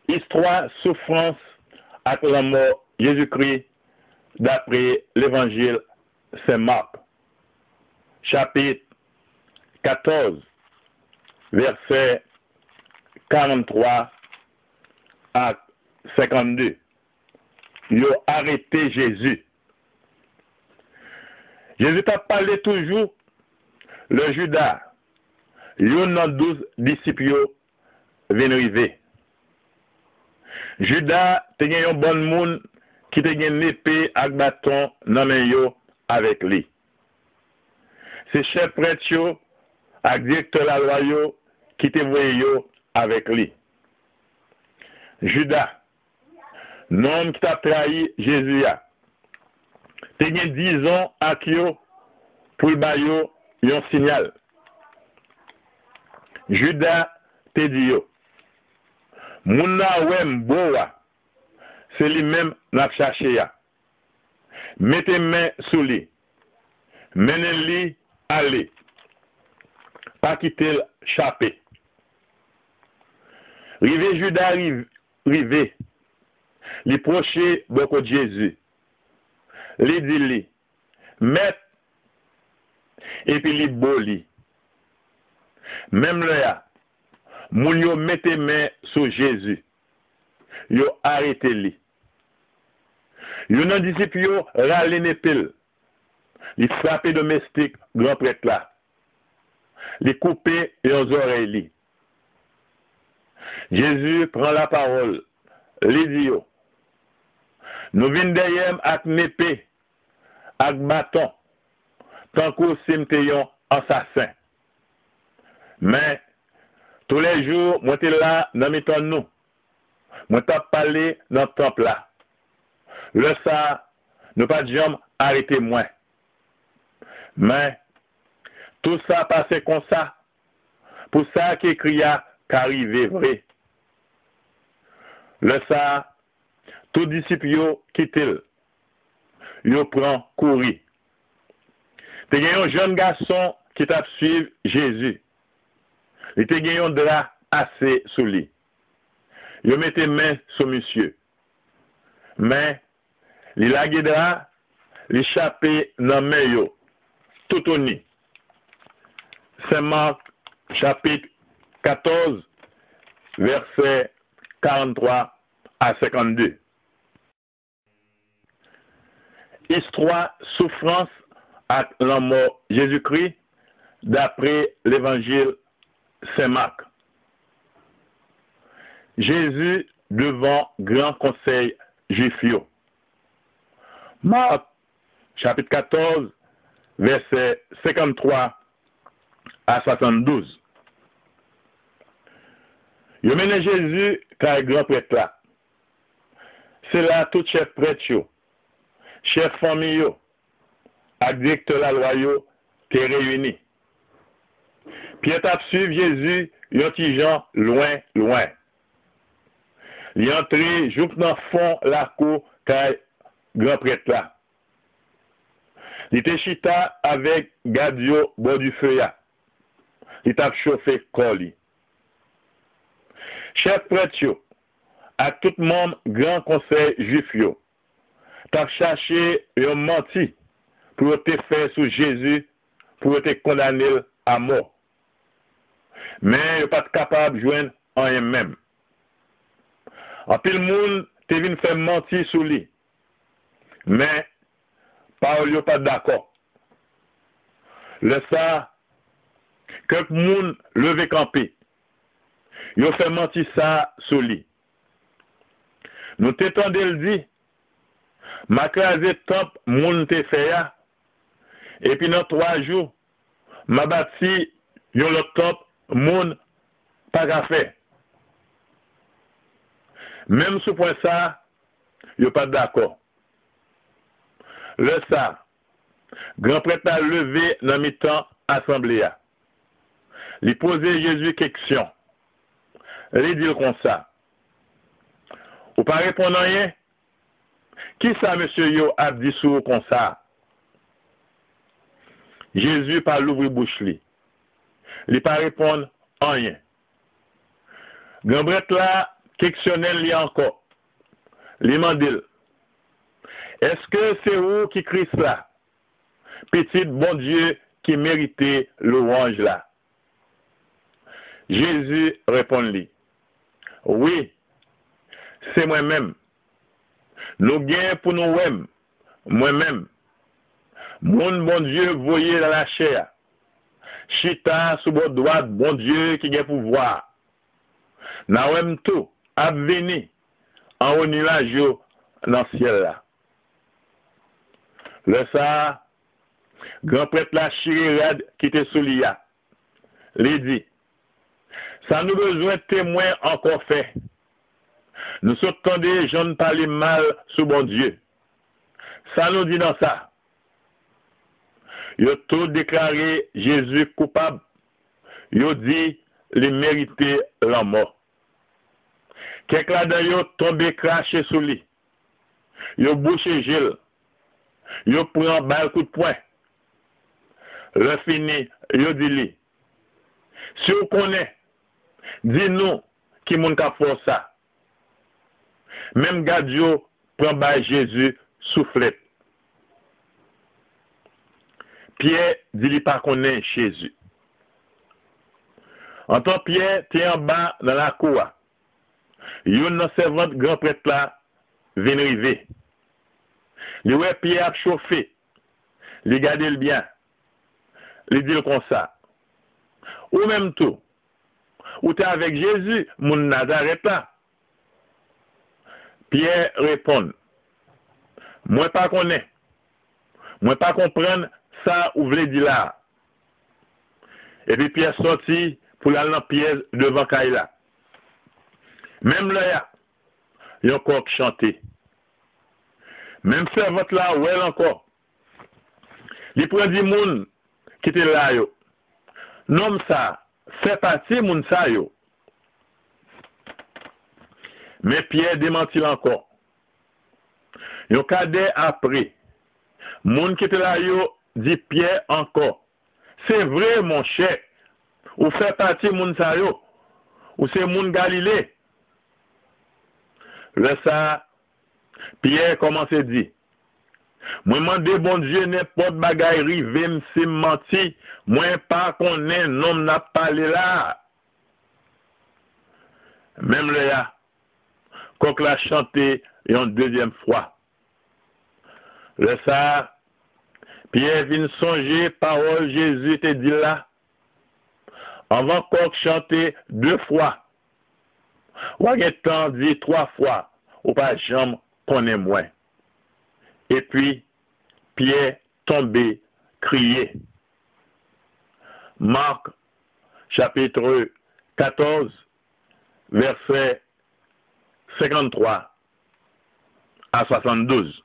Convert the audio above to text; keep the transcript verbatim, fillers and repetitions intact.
Istwa soufrans ak lanmò Jezikri dapre Levanjil Sen Mak, chapit katòz, vèsè karanntwa ak senkannde. Yo arete Jezi. Jezi t ap pale toujou lè Jida, youn nan douz disip yo, vin rive. Jida te gen yon bann moun ki te gen nepe ak baton nan men yo avèk li. Se chèf prèt yo ak direktè lalwa yo ki te voye yo avèk li. Jida, nonm ki t ap trayi Jezi a, te gen dizon ak yo pou l ba yo yon siyal. Jida te di yo, "Moun nan wè m bo a, se li menm n ap chache a. Mete men sou li, mennen li ale. Pa kite l chape." Rive Jida ri- rive, li pwoche bò kot Jezi. Li di li, "Mèt," epi li bo li. Menm lè a, moun yo mete men sou Jezi. Yo arete li. Youn nan disip yo rale nepe l. Li frape domestik gran prèt la. Li koupe yon zòrèy li. Jezi pran lapawòl, li di yo, "Nou vin dèyè m ak nepe ak baton, tankou si m te yon ansasen. Men, toulèjou mwen te la nan mitan nou. Mwen t ap pale nan tanp la. Lè sa a, nou pa t janm arete mwen. Men, tou sa pase konsa, pou sa ki ekri a ka rive vre." Lè sa a, tout disip yo kite l. Yo pran kouri. Te gen yon jèn gason ki t ap suiv Jezi. Li te gen yon dra ase sou li. Yo mete men sou misye. Men, li lage dra a, li chape nan men yo, toutouni. Sen Mak, chapit katòz, vèsè karanntwa a senkannde. Istwa soufrans ak lanmò Jezikri dapre Levanjil Sen Mak. Jezi devan gran konsèy jwif yo. Mak, chapit katòz, vèsè senkanntwa a swasanndouz. Yo mennen Jezi kay gran prèt la. Se la tout chèf prèt yo, chèf fanmi yo, ak direktè lalwa yo te reyini. Pyè t ap suiv Jezi yon ti jan lwen, lwen. Li antre jouk nan fon lakou kay gran prèt la. Li te chita avèk gad yo bò dife a. Li t ap chofe kò li. Chèf prèt yo ak tout manm gran konsèy jwif yo t ap chache yon manti pou yo te fè sou Jezi, pou yo te kondane l amò. Men yo pa t kapab jwenn anyen menm. Anpil moun te vin fè manti sou li. Men, pawòl yo pa t dakò. Lè sa a, kèk moun leve kanpe. Yo fè manti sa a sou li. Nou te tande l di, "M a kraze tanp moun te fè a, epi nan twa jou, m a bati yon lòt tanp moun pa ka fè." Menm sou pwen sa a, yo pa t dakò. Lè sa a, gran prèt la leve nan mitan asanble a. Li poze Jezi keksyon. Li di l konsa, "Ou pa reponn anyen? Kisa mesye yo ap di sou ou konsa a?" Jezi pa louvri bouch li. Li pa reponn anyen. Gran prèt la kesyone li ankò. Li mande l, "Èske se ou ki Kris la, Pitit Bondye ki merite lwanj la?" Jezi reponn li, "Wi, se mwen menm. Nou gen pou nou wè m, mwen menm, moun Bondye voye nan lachè a, chita sou bò dwat Bondye ki gen pouvwa a. N a wè m tou ap vini anwo nilaj yo nan syèl la." Lè sa a, gran prèt la chire rad ki te sou li a. Li di, "Sa nou bezwen temwen ankò fè? Nou sot tande jan n pale mal sou Bondye. Sa nou di nan sa?" Yo tou deklare Jezi koupab. Yo di li merite lanmò. Kèk ladan yo tonbe krache sou li. Yo bouche je l. Yo pran ba l kout pwen. Lè fini, yo di li, "Si w konnen, di nou ki moun k ap fè w sa." Menm gad yo pran bay Jezi souflèt. Pyè di li pa konnen Jezi. Antan Pyè te anba nan lakou a, youn nan sèvant gran prèt la vin rive. Li wè Pyè ap chofe. Li gade l byen. Li di l konsa, "Ou menm tou, ou te avèk Jezi, moun Nazarèt la." Pyè reponn, "Mwen pa konnen. Mwen pa konprann sa ou vle di la a." Epi Pyè sòti pou l al nan pyès devan kay la. Menm lè a, yon kòk chante. Menm sèvant la wè l ankò. Li pran di moun ki te la yo, "Nonm sa a fè pati moun sa yo." Men Pyè demanti l ankò. Yon kadè apre, moun ki te la yo di Pyè ankò, "Se vre, monchè, ou fè pati moun sa yo, ou se moun Galile." Lè sa a, Pyè kòmanse di, "Mwen mande Bondye nenpòt bagay rive m si m manti, mwen pa konnen nonm n ap pale la a." Menm lè a, kòk la chante yon dezyèm fwa. Lè sa a, Pyè vin sonje pawòl Jezi te di l la, "Anvan kòk chante de fwa, w a gentan di twa fwa ou pa janm konnen mwen." Epi, Pyè tonbe kriye. Mak, chapit katòz, vèsè senkanntwa a swasanndouz.